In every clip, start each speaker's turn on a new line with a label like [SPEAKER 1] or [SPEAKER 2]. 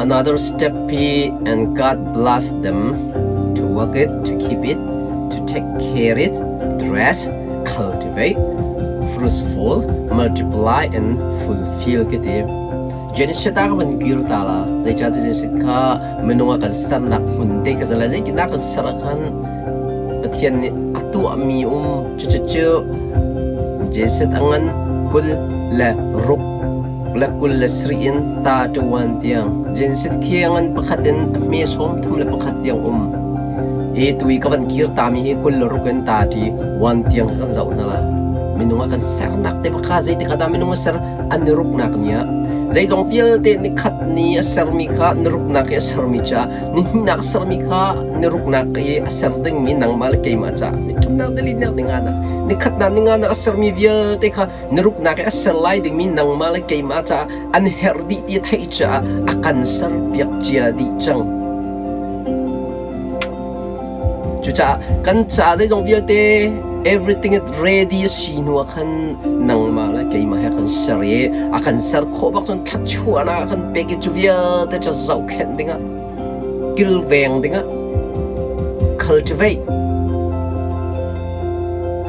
[SPEAKER 1] Another step hi and God bless them to work it, to keep it, to take care it, dress, cultivate, fruitful, multiply and fulfill ka ti. Genesis ta ka van kir ta la. Zeicah Genesis kha minung a kan sernak hmun te ka zala zeitindah kan ser ah khan Pathian nih a tuahmi um cucu Genesis a ngan 26 le 27 in ta ṭuan tiang Genesis khi a ngan pakhat in a hme 31 tiang um. Hi tui ka van kir tami hi 26 in ta ṭi one tiang kan zoh hna la. Minung a kan sernak te bak kha zeitik ah dah minung a ser an i ruknak ni ah zeizong vialte nikhat ni a sermi kha niruknak i a sermi ca nihnihnak a sermi kha niruknak i a ser dingmi nangmah le keimah ca nithumnak nilinak ninganak nikhatnak ninganak a sermi vialte kha niruknak i a ser lai dingmi nangmah le keimah ca an herh dih ti a theih caah a kan serpiak cia dih cang. Cucaah kan ca zeizong vialte everything is ready a si hnu ah khan nangmah le keimah he kan ser i a kan ser khawh bak cun thluachuahnak a kan pek i cu vialte cu zohkhenh dingah kilveng dingah cultivate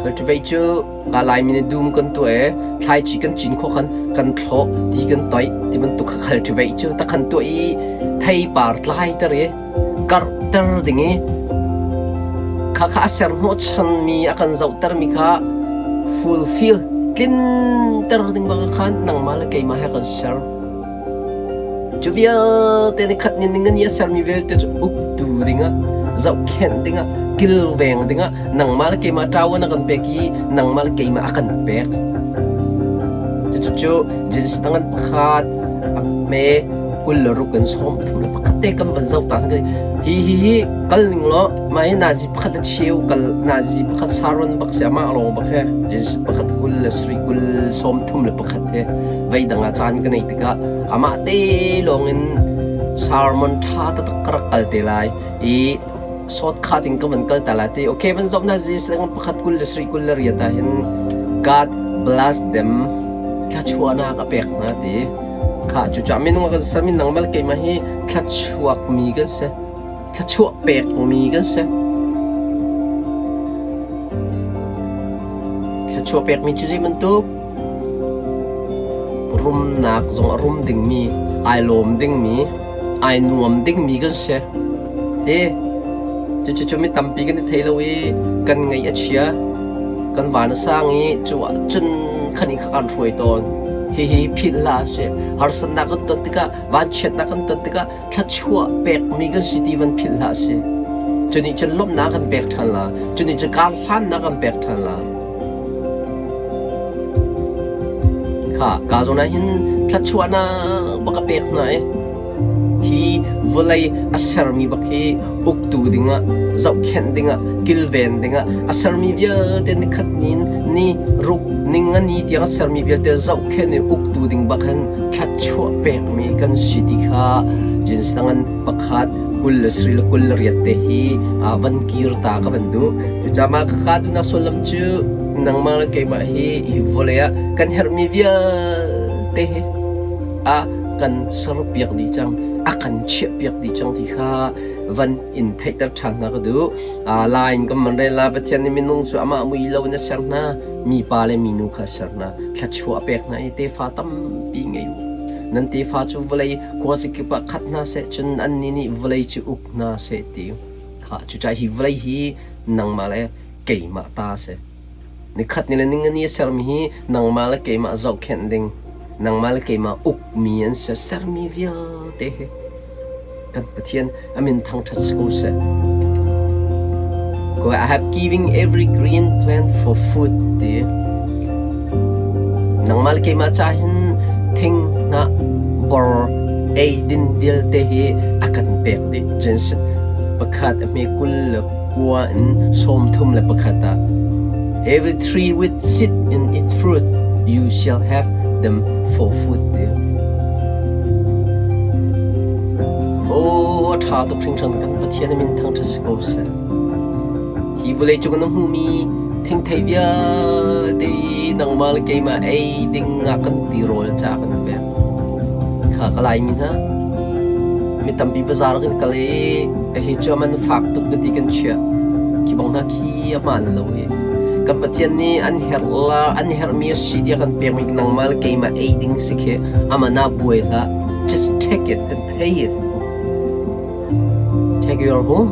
[SPEAKER 1] cultivate cu Ka Laimi nih dum kan tuah i thlaici kan cin khawh khan kan thlawh, ti kan toih ti bantuk kha cultivate cu tak khan tuah i theipar tlaiter i karhter ding i khakha a ser hnawhchanmi a kan zohtermi kha fulfill tlinter ding bang khan nangmah le keimah he kan ser. Cu vialte ni khat ni ning a sermi vialte cu uktu dingah, zohkhenh dingah, kilveng dingah nangmah le keimah ṭawan a kan pek i nangmah le keimah a kan pek. Cucu Genesis tangan pakhat a hme 26 in 31 te kan van zoh ta hi hi hi kal ning law mah hi nazi pakhat a cheu kal nazi pakhat saron bak si amah lawng bak he Genesis pakhat kul le sri kul sawm thum le pakhat he vei dang ah caan ka neih tikah amah te lawng in sermon ṭha taktak ka rak kal te lai i shortcut in ka van kal ta lai ti okay van zoh na Jesus pakhat kul le sri kul le riat ah hin God bless them thluachuahnak a pek hna ti kha cucaah minung kan ser minang mal keimah hi thluachuak mi kan si thluachuah pek mi kan si thluachuah pek mi cu zei bantuk Rumnak zong a rum dingmi, ai lawm dingmi, ai nuam dingmi kan si. Ti cucu mi tampi kan i thei lo i kan ngaih a chia. Kan van a sang i cu ah cun khan i kha kan hruai tawn. Hihi philh hlah usih. Harsatnak kan ton tikah, vanchiatnak kan ton tikah thluachuah pekmi kan si ti van philh hlah usih. Cu nih cun lawmhnak kan pek ṭhan la. Cu nih cun karhlannak kan pek ṭhan la. Kha ka zawn ah hin thluachuahnak bak a pek hna i hi vawlei a sermi bak hi uktu dingah zohkhenh dingah kilven dingah a sermi vialte nikhat ni ni ruk ning a ni tiang a sermi vialte zohkhenh i uktu ding bak hin thluachuah pekmi kan si ti kha Jinsangan pakhat kul le sri le kul le riat te hi van kir ta ka van duh. Cucaah ka ka duhnak sullam cu nangmah le keimah hi hi vawlei ah kan herhmi vialte hi a kan serpiak dih cang, a kan chiahpiak dih cang ti kha van in theihter ṭhan hna ka duh. Lai in kan man rel la Pathian nih minung cu amah mui lo in a ser hna, mipa le minu kha a ser hna, thluachuah a pek hna i tefa tampi ngei u. Nan tefa cu vawlei khuazakip ah khat hna seh, cun annih nih vawlei cu uk hna seh ti. Kha cucaah hi vawlei hi nangmah le keimah ta a si. Nikhat ni le ningani a sermi hi nangmah le keimah zohkhenh ding, nangmah le keimah ukmi an si. Sermi vialte hi kan Pathian a min thangṭhat si ko seh. I have giving every green plant for food ti. Nangmah le keimah ca hin thing hnah bor ei din vialte hi a kan pek dih. Genesis pakhat a hme kul le kua in sawm thum le pakhat ah Every tree with seed in its fruit you shall have them for food ti. Oh, a ṭha tuk hringhran kan Pathian a min thangṭhat si ko seh. Hi vawlei cung na hmuhmi thingthei vialte i nangmah le keimah ei ding ah kan tirawl ca kan pek. Kha ka Laimi hna. Mi tampi bazaar kan kal i hi cu man fak tuk ka ti kan chiah. Khi bang hna khi a hmaan lo hi. Kan Pathian nih an herh la an herhmi a si tiah kan pekmi nangmah le keimah ei ding si khi aman ah buai hlah. Just take it and pay it. Take your home.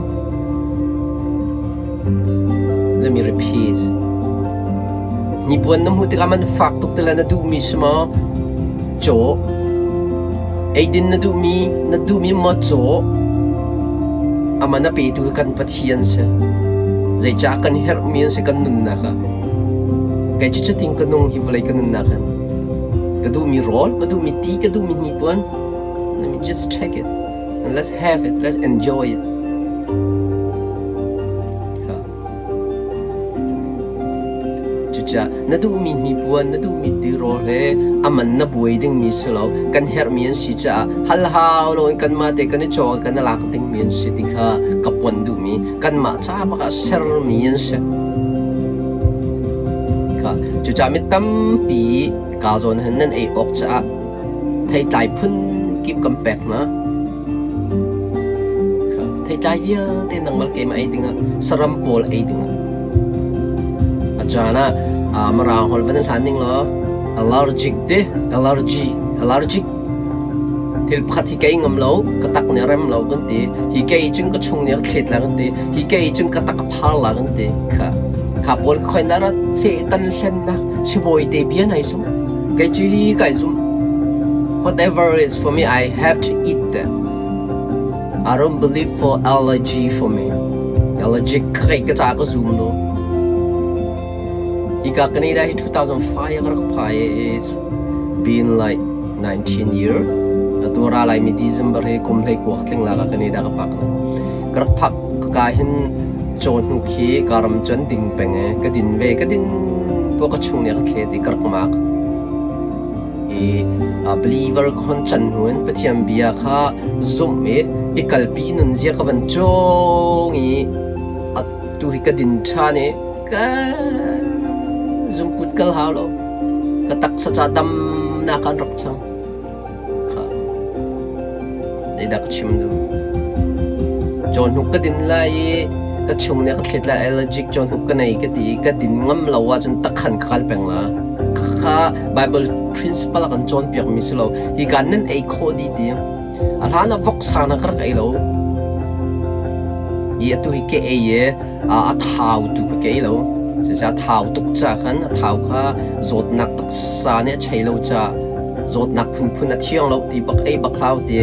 [SPEAKER 1] Let me repeat. Hnipuan na hmuh tikah man fak tuk te le na duhmi si maw? Caw. Eidin na duhmi na duhmi maw caw? Aman a petu hi kan Pathian si. Zeicah kan herhmi an si kan nunnak ah. Kei cu cutin ka nung hi vawlei ka nunnak hin. Ka duhmi rawl, ka duhmi ti, ka duhmi hnipuan. Let me just check it and let's have it, let's enjoy it. Cucaah na duhmi hnipuan, na duhmi tirawl he a man na buai dingmi si lo. Kan herhmi an si caah hal hau loin kanmah te kan i caw i kan i lak dingmi an si ti kha ka pon duhmi kanmah ca bak ah sermi an si. Kha cucaah mi tampi kaa zawn hin nan ei awk caah theitlai phun kip kan pek hna. Theitlai vialte nangmah keimah ei dingah saram pawl ei dingah a caan ah Mirang holh van in hlan ning law allergic te allergy allergic thil pakhat hi kei ngam lo ka tak nih a rem lo kan ti hi kei cun ka chung nih a thlet la kan ti hi kei cun ka tak a phar la kan ti kha kha pawl khoi na rat sehtan hlennak sibawi te bia nai sum kei cu hi kai zum whatever is for me I have to eat that I don't believe for allergy for me. Allergic kai ka ca ka zum lo. Hika Canada hi 2005 ka rak phai is been like 19 year. Atu ra lai mi December hi kum hlei kuak tling la ka Canada ka pak na. Ka rak phak ka hin caw hnu khi ka ram cun ding peng e ka din ve ka din po ka chung ne ka thle ti ka rak mak. I believer khon can hnu in Pathian bia kha zumh i i kalpi nunzia ka van cawng i atu hi ka din ṭhan i ka zungput kal hau lo ka taksa ca damnak an rak cang kha zeidah ka chim duh cawhnuk ka din lai i ka chung nih ka thlet lai allergic cawhnuk ka nei ka ti i ka din ngam lo ahcun takhan ka kal peng la kha Bible principle a kan cawnpiakmi si lo hi kan nan ei khawh dih ti a hlan ah voksa na ka rak ei lo i atu hi ke ei i a thau tu ka ke ei lo cucaah thau tuk ca khan a thau kha zawtnak taksa nih a chei lo ca zawtnak phunphun a thiang lo ti bak ei bak hau ti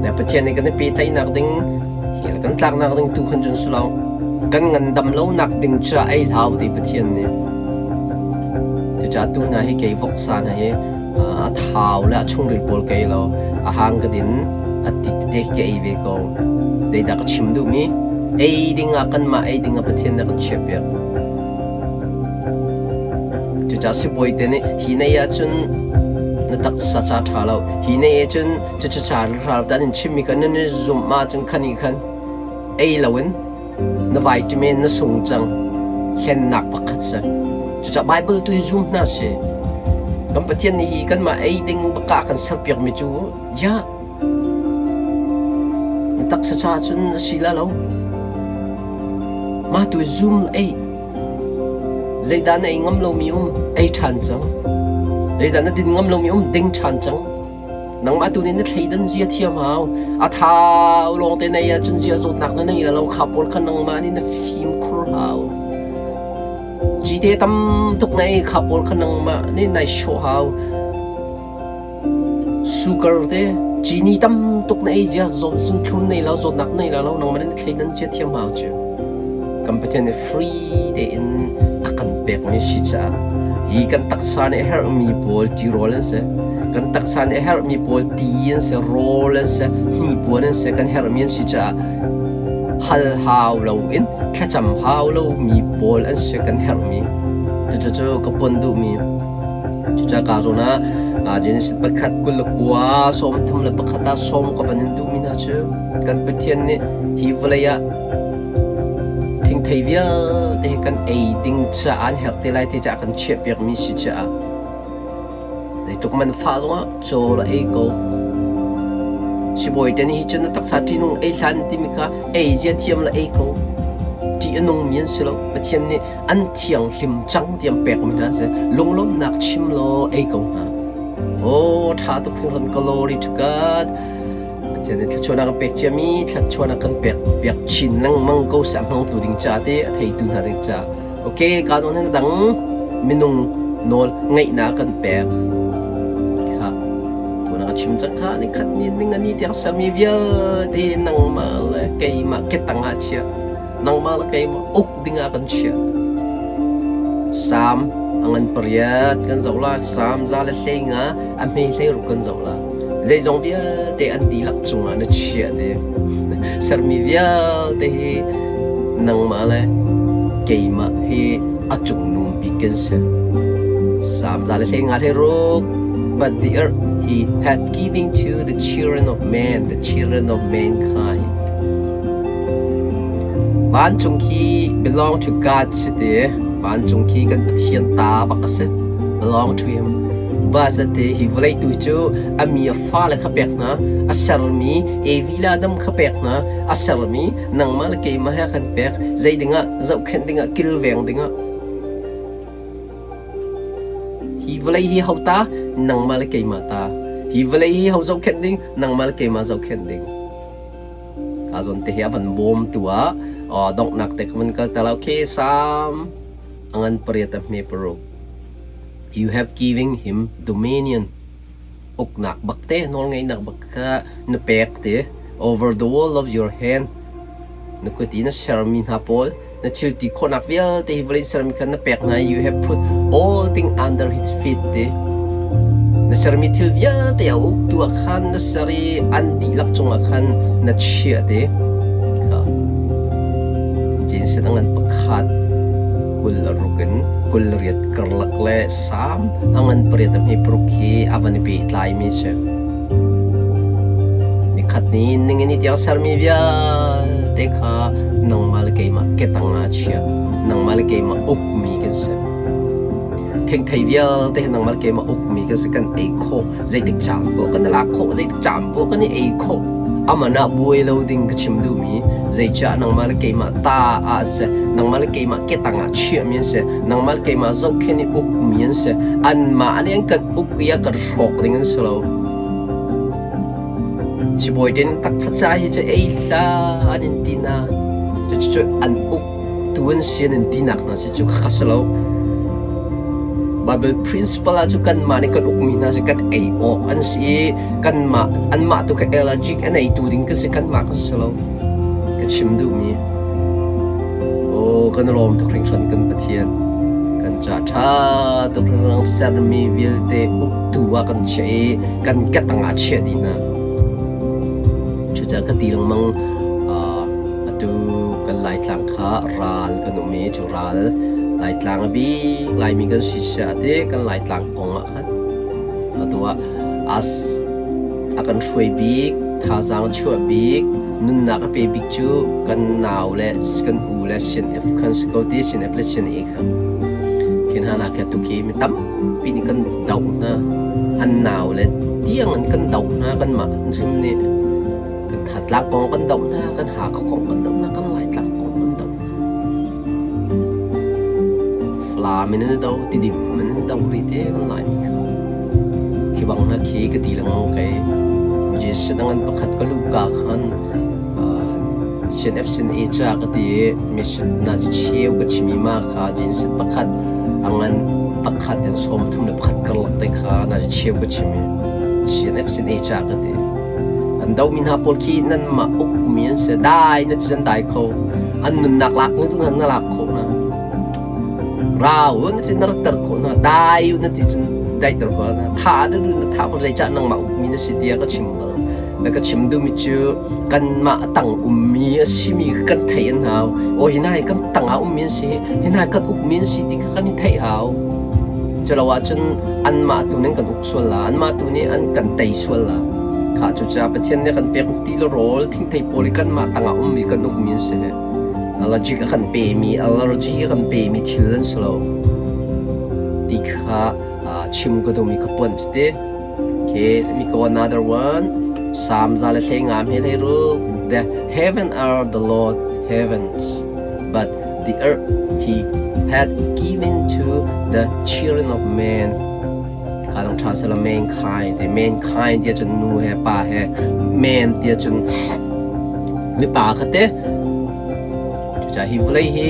[SPEAKER 1] na Pathian nih kan i pehtlaihnak ding hi kan tlaknak ding tu khan cun si lo kan ngandam lo nak ding ca ei hlau ti Pathian nih cucaah tu hna hi kei voksa hna hi a thau le a chungril pawl ka ei lo a hang ka din a ti tete ka ei ve ko zeidah ka chim duhmi ei ding ah kanmah ei ding ah Pathian nih a kan chiahpiak Cucaah sibawi te nih hi nei ahcun na taksa ca ṭha lo, hi nei ahcun cucu ca ral an in chimmi kha nan i zumh ahcun khan i khan ei loin na vitamin na sung cang hlennak pakhat si. Cucaah Baibal tu hi zum hna sih. Kan Pathian nih hi kanmah ei ding baka kan serpiakmi cu ya Na taksa ca cun a si la lo. Mah tu zum ei. Zeidah na ei ngam lomi um, ei ṭhan cang. Zeidah na din ngam lomi um, ding ṭhan cang. Nangmah tu nih na thleidan zia thiam hau. A thau lawng te nei ahcun zia zawtnak na nei la lo kha pawl kha nangmah nih na fimkhur hau. Cite tam tuk na ei kha pawl kha nangmah nih nai hrawh hau. Sugar te cini tam tuk na ei zia zawt zunthlum nei lo zawtnak nei lo nangmah nih thleidan cia thiam hau cu. Kan Pathian nih free tein a kan pekmi si caah hi kan taksa nih a herhmi pawl tirawl an si. Kan taksa nih a herhmi pawl ti an si, rawl an si, hnipuan an si, kan herhmi an si caah hal hau loin thlacam hau lomi pawl an si kan herhmi. Cucu ka pon duhmi. Cucaah ka zawn ah Genesis pakhat 29 31 ah sawm ka van in duhmi hna cu kan Pathian nih hi vawlei ah thingthei vialte hi kan ei ding caah an herh te lai ti caah kan chiahpiakmi si caah zeitluk man fah zongah caw la ei ko. Sibawi te nih hi cun na taksa ṭihnung ei hlan timi kha ei zia thiam le ei ko. Ṭih a nungmi an si lo. Pathian nih an thianghlim cang tiang pekmi hna a si. Lunglawmhnak chim law ei ko hna. Aw, ṭha tuk hringhran glory to God. Pathian nih thluachuahnak an pek ciami thluachuahnak kan pek piak chin lengmang ko seh a hmangtu ding ca te a theitu hna ding ca. Okay, ka zawn hin dang minung nawl ngeihnak kan pek. Kha tuna ka chim cang kha ni khat ni ning ani tiang sermi vialte nangmah le keimah ketang ah chia. Nangmah le keimah uk dingah kan chiah. Salm a ngan pariat kan zoh la, Salm 115 a hme 16 kan zoh la. Zeizong vialte an dihlak cungah na chiah te. Sermi vialte hi nangmah le keimah hi a cungnung bik kan si. Salm 115 16 But the earth he hath given to the children of man, the children of mankind. Vancung khi belong to God si ti. Vancung khi kan Pathian ta bak a si. Belong to him. Bas a ti. Hi vawlei tu cu a mi a fale kha pek hna. A sermi Evi le Adam kha pek hna. A sermi nangmah le keimah he kan pek. Zei dingah zohkhenh dingah kilveng dingah. Hi vawlei hi ho ta? Nangmah le keimah ta. Hi vawlei hi ho zohkhenh ding? Nangmah le keimah zohkhenh ding. Ka zawn te hi a van bawmtu ah donghnak te ka van kal ta lo. Okay, Psalm a ngan pariat a hme paruk. You have given him dominion. Uknak bak te, nawlngeihnak bak kha na pek te. Over the wall of your hand. Na kut i na sermi hna pawl na thil ti khawhnak vialte hi vawlei sermi kha na pek hna i you have put all thing under his feet ti. Na sermi thil vialte a uktu ah khan na ser i an dihlak cungah khan na chiah ti. Genesis a ngan pakhat 26 in 28 karlak le Salm a ngan pariat a hme paruk hi a van i pehtlaimi a si. Nikhat ni ningini tiang sermi vialte kha nangmah le keimah ketang ah chia. Nangmah le keimah ukmi kan si. Thengthei vialte hi nangmah le keimah ukmi kan si. Kan ei khawh. Zeitik caan poah kan i lak khawh. Zeitik caan poah kan i ei khawh. Aman ah buai lo ding ka chim duhmi zeicah nangmah le keimah ta ah seh, nangmah le keimah ketang ah chiahmi an si, nangmah le keimah zohkhenh i ukmi an si. Anmah nih an kan uk i a kan hrawk ding an si lo. Sibawi tin taksa ca hi cu ei hlah an in ti na. Cucu an uk tu an si an in tinak hna si cu kha si lo. Bible principle ah cu kanmah nih kan ukmi hna si kan ei awk an si i kanmah anmah tu kha allergic an ei tu ding kan si kanmah kan si lo. Ka chim duhmi. Aw kan lawm tuk hringhran kan Pathian. Kan ca ṭha tuk hringhran sermi vialte uktu ah kan chiah i kan katang ah chiah dih hna. Cucaah ka ti lengmang atu kan Laitlang kha ral kan um i cu ral Laitlang a bik Laimi kan si siah ti kan Laitlang kong ah khan atu ah as a kan hruai bik, thazaang chuah bik, nunnak a pe bik cu kan nau le kan u le CNF khan si ko ti CNF le CNA kha. Khin hna kha tukhi mi tampi nih kan doh hna. An nau le tiang in kan doh hna kanmah hrim nih kan Thatlang kong kan doh hna, kan Hakha kong kan doh hna, kan Laitlang kong kan doh hna. Falam in an do, Tidim in an do rih te kan Laimi kha. Khi bang hna khi ka ti lengmang kei. Jesuh dang an pakhat ka luhka khan CNF sin e ca ka ti i mission na cheu ka chimi ma kha jinsit pakhat angan pakhat in 31 karlak te kha na cheu ka chimi CNF sin e ca ka ti. An domi hna pawl khi nanmah ukmi an si. Dai na ti cun dai kho. An nunnak lak na na lak khawh hna. Rau na ti na ratter khawh hna. Dai na ti cun daiter khawh hna. Tha na duh na tha khawh zeicah nangmah ukmi na si tiah ka chim bal. Na ka chim duhmi cu kanmah tang ummi a simi kan theih an hau. Aw hi hna hi kan tang ah ummi an si. Hi hna kan ukmi an si ti kha kan i theih hau. Culo ahcun anmah tu nih an kan uk sual la. Anmah tu nih an kan tei sual la. Khah cucaah Pathian nih a kan pek ti le rawl thingthei pawl hi kanmah tangah ummi kan ukmi an si. Allergic a kan pemi, allergy a kan pemi thil an si lo. Ti kha chim ka duhmi ka puan cu ti. Okay, let me go another one. Psalm 105 he hlei ruk The heaven are the Lord heavens, but the earth he hath given to the children of men. Kha dong ṭha sela mankind ti mankind tiah cun nu he pa he man tiah cun mipa kha te Cucaah hi vawlei hi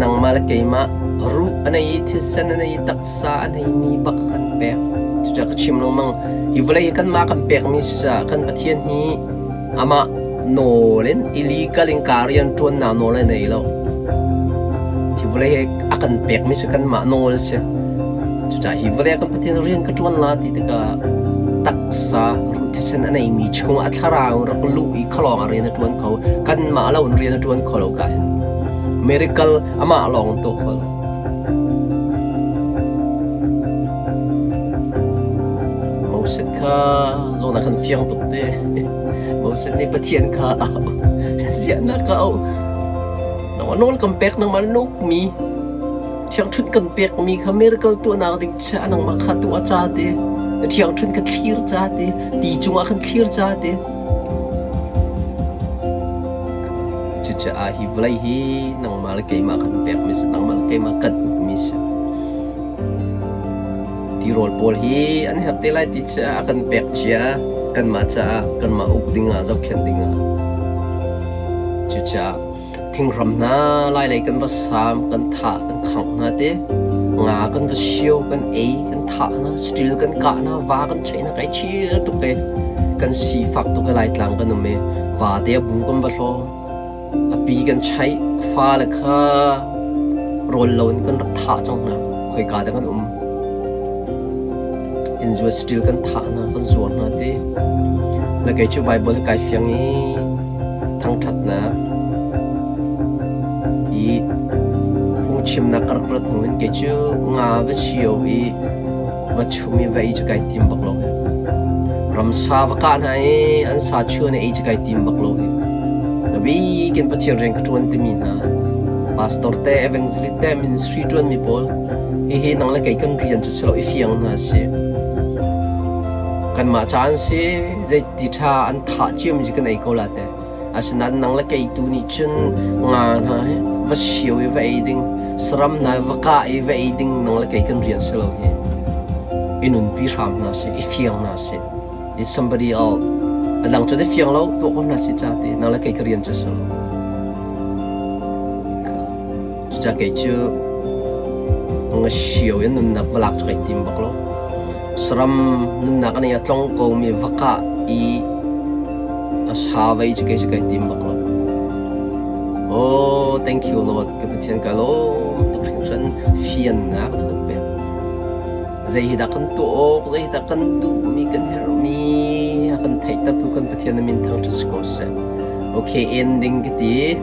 [SPEAKER 1] nangmah le keimah ruh a nei i thisen a nei i taksa a neimi bak kan pek. Cucaah ka chim lengmang hi vawlei hi kanmah kan pekmi si caah kan Pathian hi amah nawl in illegal in ka rian ṭuannak nawl a nei lo. Hi vawlei hi a kan pekmi si kanmah nawl a si. Cucaah hi vawlei ah kan Pathian rian ka ṭuan la ti tikah taksa thisen a neimi chungah a thlarau rak luh i khalawng ah rian a ṭuan kho. Kanmah lo in rian a ṭuan kho lo ka hin. Miracle amah lawng in tuah kho lo. Moses kha zawn ah khan fiang tuk te. Moses nih Pathian kha a auh. Ziahnak ka auh. Nangmah nawl kan pek nangmah nukmi Thiangṭhunh kan pekmi kha miracle tuahnak ding caah nangmah kha tuah ca ti, na thiangṭhunh kha thlir ca ti, ti cungah khan thlir ca ti. Cucaah hi vawlei hi nangmah le keimah kan pekmi si, nangmah le keimah kan ukmi si. Tirawl pawl hi an herh te lai ti caah a kan pek cia, kanmah caah kanmah uk dingah zohkhenh dingah. Cucaah Thinghram hna lailei kan va saam, kan thah, kan khangh hna te. Nga kan va sio, kan ei, kan thah hna, saṭil kan kah hna, va kan cheih hna, kai chir tuk te. Kan sifak tuk i Laitlang kan um i vate a bu kan va hlaw. A pi kan chaih, fale kha rawl lo in kan rak thah cang hna. Khoika dah kan um. Innzuat saṭil kan thah hna, kan zuar hna ti. Le kei cu Baibal kai fiang i thangṭhatnak i phungchimnak ka rak rat hnu in kei cu nga va sio i va chum i va ei cu kai tim bak lo. Ramsa va kah hna i an sa chuan i ei cu kai tim bak lo. A bik in Pathian rian ka ṭuan timi hna pastor te, evangelist te, ministry ṭuanmi pawl hihi nang le kei kan rian cu si lo i fiang hna si. Kanmah ca an si, zeiti ṭha an thah ciami cu kan ei ko la te. Asinain nang le kei tu nih cun nga hna hi va sio i va ei ding, saram hna hi va kah i va ei ding nang le kei kan rian si lo hi. I nunpi hram hna sih, i fiang hna sih. It's somebody else. A dang cu na fiang lo, tuah ko hna sih ca ti, nang le kei ka rian cu si lo. Cucaah kei cu nga sio in nunnak va lak cu kai tim bak lo. Saram nunnak a nei a tlong komi va kah i a sa vei cu kei cu kai tim bak lo. Oh, thank you Lord, ka Pathian ka lawm tuk hringhran fiannak na kan pek. Zei hi dah kan tuah awk, zei hi dah kan duhmi, kan herhmi a kan theihtertu kan Pathian na min thangṭhat si ko seh. Okay, ending ka ti.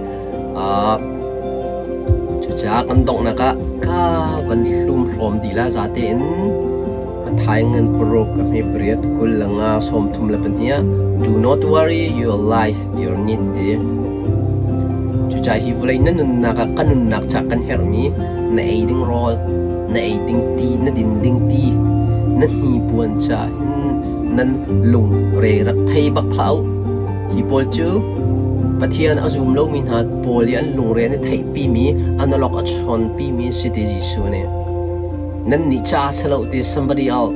[SPEAKER 1] Cucaah kan donghnak ah ka van hlum hrawm dih la zate in Mathai ngan paruk a hme pariat 20 le nga 32 ah Do not worry your life your need ti. Cucaah hi vawlei na nunnak ah ka nunnak cah kan herhmi na ei ding rawl, na ei ding ti, na din ding ti, na hnipuan caah hin nan lungre rak thei bak hlah u. Hi pawl cu Pathian a zum lomi hna pawl i an lungre an i theihpimi, analog a chawnpimi an si ti Jesuh nih. Nannih ca si lo ti somebody else.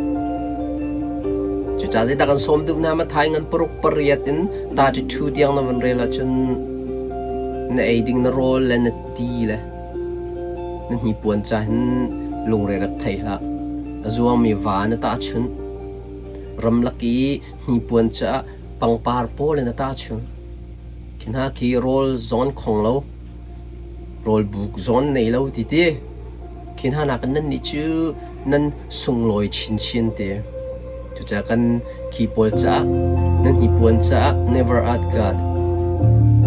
[SPEAKER 1] Cucaah zeidah kan sawm duh hna Mathai ngan paruk pariat in 32 tiang na van rel ahcun na ei ding na rawl le na ti le na hnipuan ca hin lungre rak thei hlah. A zuangmi va na tahchunh. Ramlak i hnipuan caah pangpar pawl in a tahchunh. Khi hna khi rawl zawn khong lo, rawl buk zawn nei lo ti ti. Khi hna nakin nannih cu nan sunglawi chinchin ti. Cucaah kan khi pawl caah, nan hnipuan caah never ask God.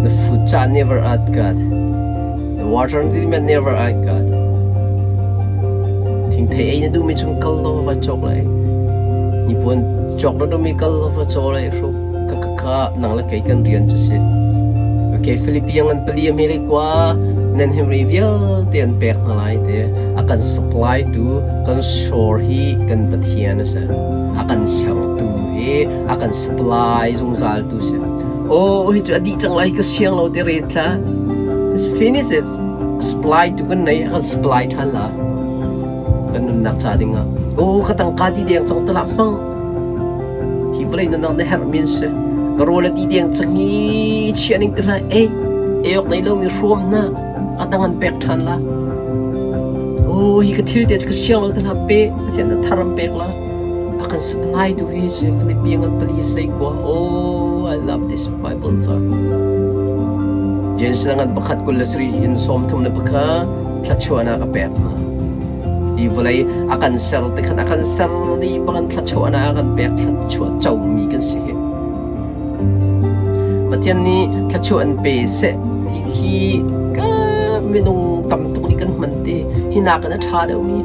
[SPEAKER 1] Na food caah never ask God. Na water na dinh never ask God. Thingthei ei na duhmi chung kal law va cawk lai. Hnipuan cawk na duhmi kal law va caw lai hruk. Ka ka ka nang le kei kan rian cu si. Okay, Philippian an pali a hme kwa nan hemri vialte an pek hna lai te. A kan supply tu kan shore hi kan Pathian a si. A kan sertu. hi a kan supply zungzal tu si. Oh, hi cu a dih cang lai ka siang lo te ret thla. It's finish it. Supply tu kan nei, a kan supply ṭhan la. Kan nunnak ca ding ah. Oh, ka tangka ti deng cang tala hmang. Hi vawlei nunnak na herh min si. Ka rawl a ti deng cang i chia ning te hlah. Ei, ei awk nei lomi hrawm na. A dang an pek ṭhan la. Oh, hi ka thil te cu ka siang lo te hlah pe. Pathian na thar an pek la. A kan supply tu hi si Philippi ngan pali hlei kua. Oh, I love this Bible verse. James ngan pakhat 23 in 31 thlachuahnak a pek hna. Hi vawlei a kan ser te khan a kan ser ni bangin thlachuahnak a kan pek thlachuah comi kan si hi. Pathian nih thluachuah an pe seh ti khi ka minung tam tuk nih kan hman te. Hi nakin a ṭha deuhmi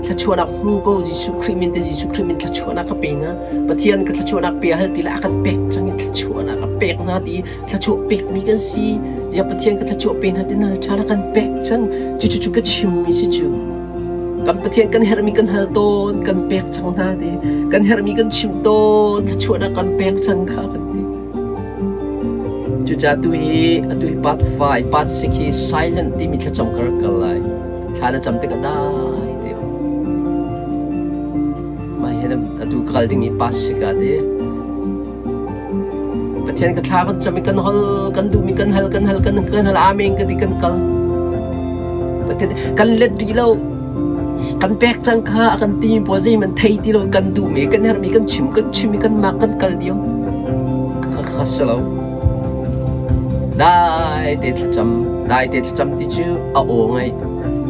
[SPEAKER 1] thluachuahnak hmu ko Jesuh Khrih min te Jesuh Khrih min thluachuahnak ka pe hna. Pathian ka thluachuahnak pe hal ti le a kan pek cang i thluachuahnak a pek hna ti thluachuah pekmi kan si. Ya Pathian ka thluachuah pe hna ti na ṭha na kan pek cang. Cucu cu ka chimmi si cu. Kan Pathian kan herhmi kan hal tawn, kan pek cang hna ti. Kan herhmi kan chimh tawn, thluachuahnak kan pek cang kha kan ti. Cucaah tu hi atu hi part 5, part 6 hi silent timi thlacam ka rak kal lai. Thla na cam tikah dai te um. Mah hi atu ka kal dingmi part 6 ah ti. Pathian ka thla kan cam i kan hol, kan duhmi kan hal, kan hal, kan kan hal, amen ka ti kan kal. Pathian kan let rih lo. Kan pek cang kha a kan timi pawl zeihmanh thei ti lo kan duhmi, kan herhmi kan chim, kan chim i kan mak kan kal diam. Kha kha si lo. Dai te thlacam, dai te thlacam ti cu a aw ngai.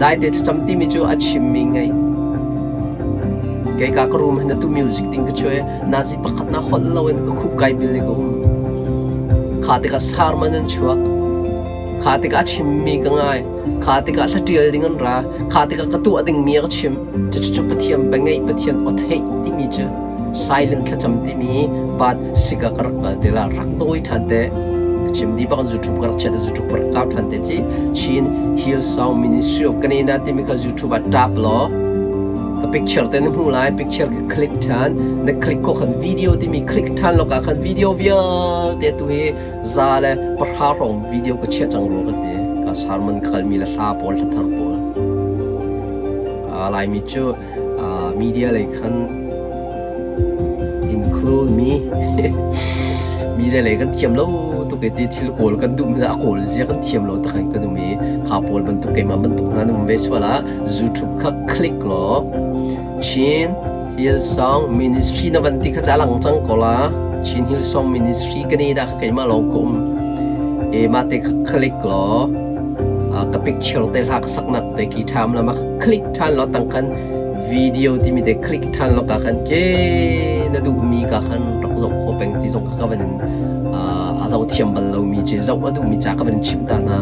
[SPEAKER 1] Dai te thlacam timi cu a chimmi ngai. Kei ka ka room hin atu music ding ka chuai nazi pakhat na holh loin ka khup kai bil i ka um. Kha tikah sermon an chuak. Kha tikah a chimmi ka ngai. Kha tikah hla ṭial ding an ra. Kha tikah ka tuah dingmi a ka chim. Cucu Pathian biangeih, Pathian aw theih timi cu silent thlacam timi part sika ka rak kal te la rak dawi ṭhan te. Ka chim dih bak YouTube ka rak chiat YouTube ka rak kau ṭhan te ci Chin Hillsong Ministry of Canada timi kha YouTube ah tap law ka picture te na hmuh lai picture ka click ṭhan na click ko khan video timi click ṭhan lo ka khan video vialte tu hi za le pahra hrawng video ka chiah cang rua ka ti ka sermon ka kalmi le hla pawl hla thar pawl Laimi cu media lei khan include mi media lei kan thiam lo tuk i ti thil kawl kan duh mi a kawl zia kan thiam lo tak kan um i kha pawl bantuk keimah bantuk hna nan um ve sual ah YouTube kha click law Chin Hillsong Ministry na van ti kha ca lang cang ko la Chin Hillsong Ministry ka ni dah keimah lawng ka um e mah te kha click law ka picture te hla ka saknak te ki ṭham la ma click ṭhan law tang khan video timi te click ṭhan law ka khan ke na duhmi ka khan rak zoh kho peng ti zong ka van in a zoh thiam bal lomi ci zoh a duhmi ca ka van in chimh ta hna.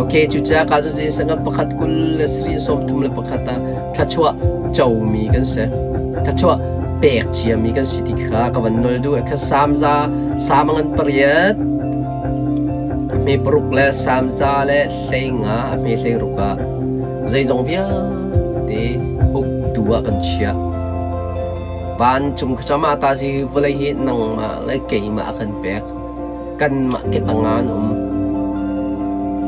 [SPEAKER 1] Okay, cucaah ka cu sangat pakhat kul le sri sawm thum le pakhat ah thluachuah comi kan si. Thluachuah pek ciami kan si ti kha ka van nol duh. Kha samza samangan pariat hme paruk le samza le hlei nga a hme hlei ruk ah zeizong vialte uktu ah kan chiah. Vancung khuacham ah ta si vawlei hi nangmah le keimah a kan pek. Kanmah ke tangah an um.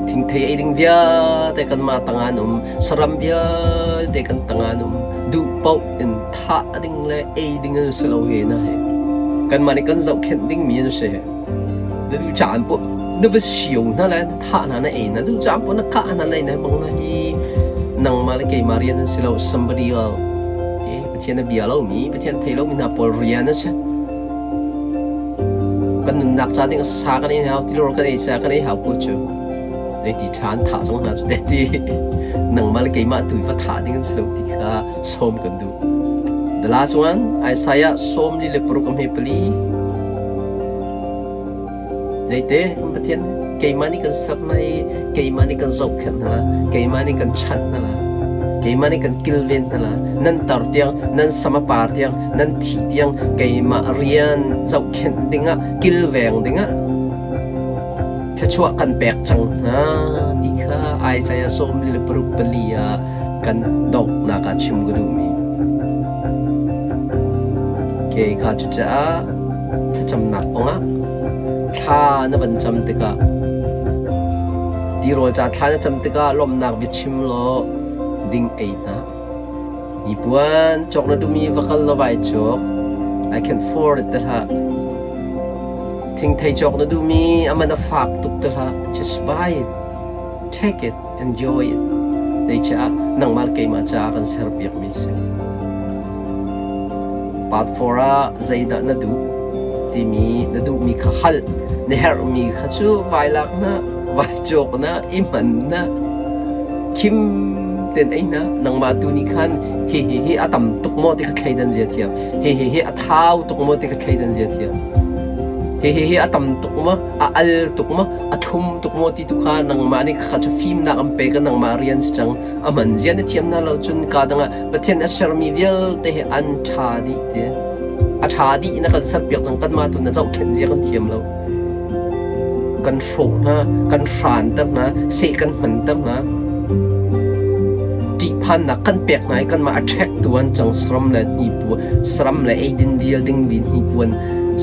[SPEAKER 1] Thingthei ei ding vialte kanmah tangah an um. Saram vialte kan tangah an um. Duh paoh in thah ding le ei ding an si lo he na he. Kanmah nih kan zohkhenh dingmi an si. Na duh caan poh na va sio hna le na thah hna na ei hna duh caan poh na kah hna na ei hna bang na hi nangmah le keimah rian an si lo somebody else. Pathian a bia lomi Pathian thei lomi hna pawl rian a si. Kan nunnak ca ding sa kan ei hau tilawr kan ei ca kan ei hau ko cu. Zeiti ṭha an thah cang hna cu te ti nangmah le keimah tu va thah ding an si lo ti kha sawm kan duh. The last one, Isaiah 46 a hme pali. Zeite kan Pathian keimah nih kan ser hna i keimah nih kan zohkhenh hna la, keimah nih kan chanh hna la, keimah nih kan kilven hna la, nan tar tiang, nan sam a par tiang, nan thih tiang keimah rian zohkhenh dingah, kilveng dingah thluachuah kan pek cang hna ti kha Isaiah 46 pali ah kan donghnak ah chim ka duhmi. Okay, kha cucaah. Thlacamnak kongah thla na van cam tikah tirawl ca thla na cam tikah lawmhnak biachim law ding ei hna. Hnipuan cawk na duhmi va kal law vai cawk. I can afford it ti hlah. Thingthei cawk na duhmi a man a fak tuk ti hlah. Just buy it. Take it. Enjoy it. Zeicah nangmah le keimah caah kan serpiakmi a si. Part 4 ah zeidah na duh timi na duhmi kha hal. Na herhmi kha cu vai lak na, vai cawk na, i hman na, khim ten ei na. Nangmah tu nih khan hi hi hi a tam tuk maw ti kha thleidan zia thiam. Hi hi hi a thau tuk maw ti kha thleidan zia thiam. Hi hi hi a tam tuk maw, a al tuk maw, a thlum tuk maw ti tu kha nangmah nih kha cu fimnak an pek i nangmah rian si cang. A hman zia na thiam na lo cun ka dang ah Pathian a sermi vialte hi an ṭha dih ti. A ṭha dih na kan serpiak cang kanmah tu na zohkhenh zia kan thiam lo. Kan hrawh hna, kan hranter hna, seh kan hmanter hna. Ṭihphannak kan pek hna i kanmah a ṭhektu an cang saram le hnipuan, saram le eidin vial ding mi hnipuan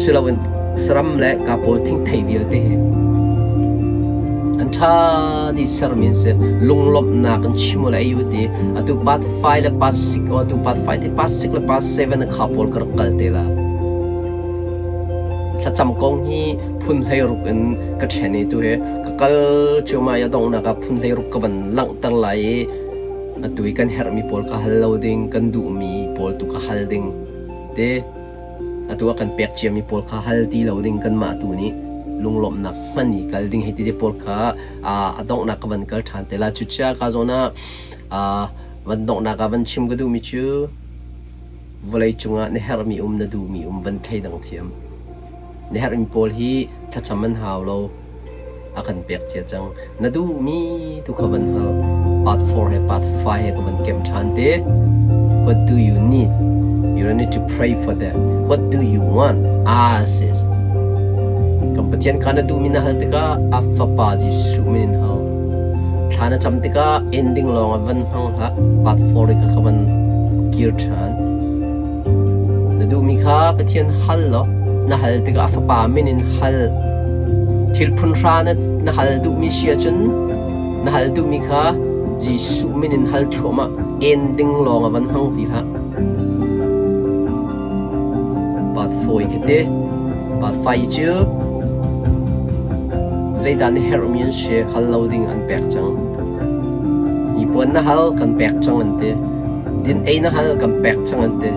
[SPEAKER 1] siloin saram le ka pawl thingthei vialte hi an ṭha dih sermi an si. Lunglawmhnak in chim u le ei u ti. Atu part 5 le part 6 atu part 5 te part 6 le part 7 kha pawl ka rak kal te la. Thlacam kong hi phun 16 in ka ṭhen i tu hi ka kal cuahmah i a donghnak ah phun 16 ka van langhter lai i atu i kan herhmi pawl ka hal lo ding, kan duhmi pawl tu ka hal ding te. Atu ah kan pek ciami pawl kha hal ti lo ding kanmah tu nih lunglawmhnak hman i kal ding hei ti te pawl kha a donghnak ka van kal ṭhan te la. Cucaah ka zawn ah van donghnak ah van chim ka duhmi cu vawlei cungah na herhmi um na duhmi um van thleidang thiam. Na herhmi pawl hi thlacam an hau lo. A kan pek cia cang. Na duhmi tu kha van hal. Part 4 he part 5 he ka van kemh ṭhan te. What do you need? You don't need to pray for that. What do you want? Ask it. Kan Pathian kha na duhmi na hal tikah a Fapa Jesuh min in hal. Thla na cam tikah ending lawng ah van hmang hlah. Part 4 kha ka van kir ṭhan. Na duhmi kha Pathian hal law na hal tikah a Fapa min in hal. Thil phun hra na, na hal duhmi si ahcun na hal duhmi kha Jesuh min in hal thluahmah. Ending lawng ah van hmang ti hlah. Part 4 khi te. Part 5 cu zeidah na herhmi an si hal lo ding an pek cang. Hnipuan na hal kan pek cang an ti. Din ei na hal kan pek cang an ti.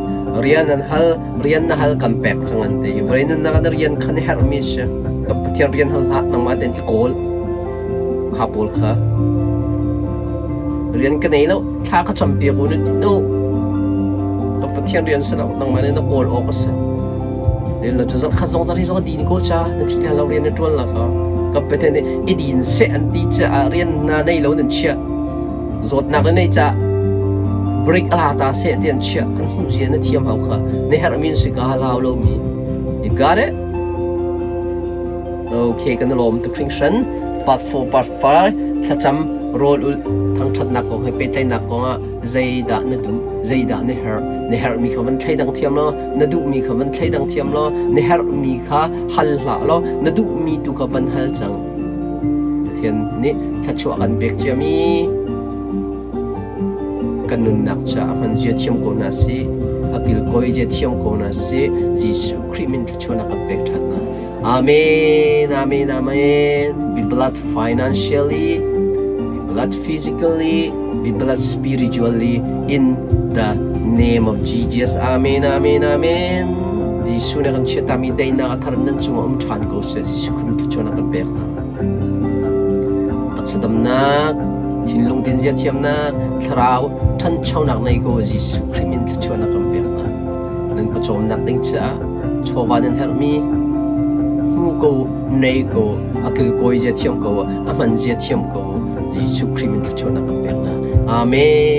[SPEAKER 1] Rian an hal rian na hal kan pek cang an ti. Vawlei nunnak ah na rian kha na herhmi si. Ka Pathian rian hal hlah nangmah tein i kawl. Kha pawl kha. Rian ka nei lo thla ka campiak u na ti no. Ka Pathian rian si lo nangmah nih na kawl awk a si. Rian lo cu zarh khat zong zarh hi zong a din ko ca na thi hlan lo rian na ṭuan la ka. Ka Pathian nih i din seh an ti caah rian na nei lo nan chiah. Zawtnak na nei caah break a la ta seh ti an chiah. An hmuh zia na thiam hau kha. Na herhmi an si ka hal hau lomi. You got it? Okay, kan i lawm tuk hringhran. Part 4, part 5, thlacam, rawl ulh, thangṭhatnak kong he pehtlaihnak kong ah zeidah na duh, zeidah na herh, na herhmi kha van thleidang thiam law, na duhmi kha van thleidang thiam law, na herhmi kha hal hlah law, na duhmi tu kha van hal cang. Pathian nih thluachuah kan pek ciami kan nunnak caah hman zia thiam ko hna sih, a kilkawi zia thiam ko hna sih, Jesuh Khrih min thluachuahnak kan pek ṭhan hna. Amen, amen, amen. Be blessed financially, be blessed physically, be blessed spiritually in the name of Jesus. Amen, amen, amen. Jesuh na kan chiatami daihnak a thar nan cungah um ṭhan ko seh. Jesuh Khrih thluachuahnak kan pek hna. Taksa damnak, thinlung tinzia thiamnak, thlarau ṭhanchonak nei ko Jesuh Khrih min thluachuahnak kan pek hna. Nan pawcawmnak ding caah chawva nan herhmi hmu ko, nei ko, a kilkawi zia thiam ko, a hman zia thiam ko. Jesuh Khrih min thluachuahnak kan pek hna. Amen.